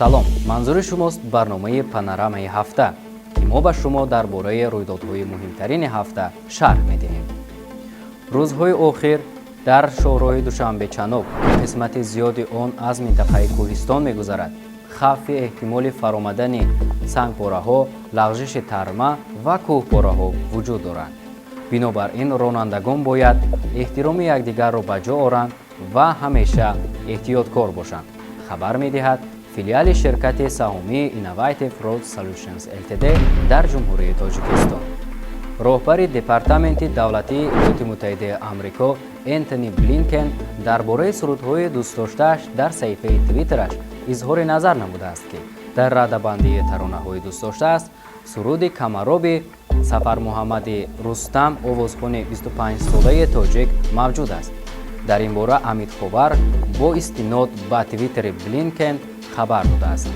Салом, манзури шумост барномаи «Панорамаи ҳафта», ки мо ба шумо дар бораи рӯйдодҳои муҳимтарини ҳафта шарҳ медиҳем. Рӯзҳои охир дар шоҳроҳи Душанбе-Чанок, ки қисмати зиёди он аз минтақаи кӯҳистон мегузарад, хавфи эҳтимоли фаромадани сангпораҳо, лағжиши тарма ва кӯҳпораҳо вуҷуд доранд. Бинобар ин ронандагон бояд эҳтироми якдигарро ба ҷо оранд ва ҳамеша эҳтиёткор бошанд, хабар медиҳад филиали ширкати саҳомии Innovative Road Solutions Ltd дар Ҷумҳурии Тоҷикистон. Роҳбари Департаменти давлатии Иёлоти Муттаҳидаи Амрико Энтони Блинкен дар бораи сурудҳои дӯстдоштааш дар саҳифаи Твиттераш изҳори назар намудааст, ки дар радабандии таронаҳои дӯстдоштааст суруди «Камароби» Сафармуҳаммади Рустам, овозхони 25-солаи тоҷик, мавҷуд аст. Дар ин бора Амид Ховар бо истинод ба твиттери Блинкен хабар додааст.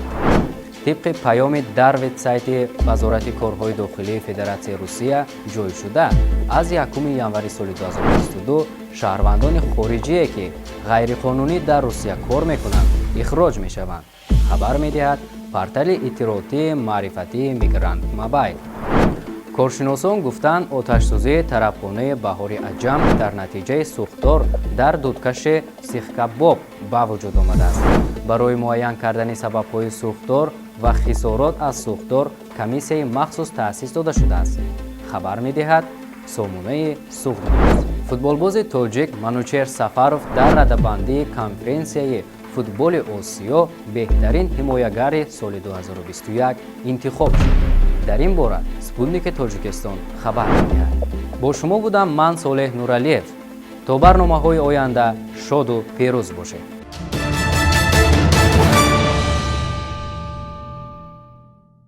Тибқи паёми дар вебсайти Вазорати корҳои дохилии Федератсияи Русия ҷой шуда, аз 1 январи соли 2022 шаҳрвандони хориҷие, ки ғайриқонунӣ дар Русия кор мекунанд, ихроҷ мешаванд, хабар медиҳад портали иттилоотии маърифатии Мигрант Мобайл. Коршиносон гуфтанд, оташсӯзии тарабхонаи «Баҳори Аҷам» дар натиҷаи сӯхтор дар дудкаши сихкабоб ба вуҷуд омадааст. Барои муайян кардани сабабҳои сӯхтор ва хисорот аз сӯхтор комиссияи махсус таъсис дода шудааст, хабар медиҳад сомонаи Суғд. Футболбози тоҷик Манучер Сафаров дар радабандии конференсияи футболи Осиё беҳтарин ҳимоягари соли 2021 интихоб шуд. Дар ин бора Спутники Тоҷикистон хабар медиҳад. Бо шумо будам ман, Солеҳ Нуралиев. То барномаҳои оянда шоду пирӯз бошед.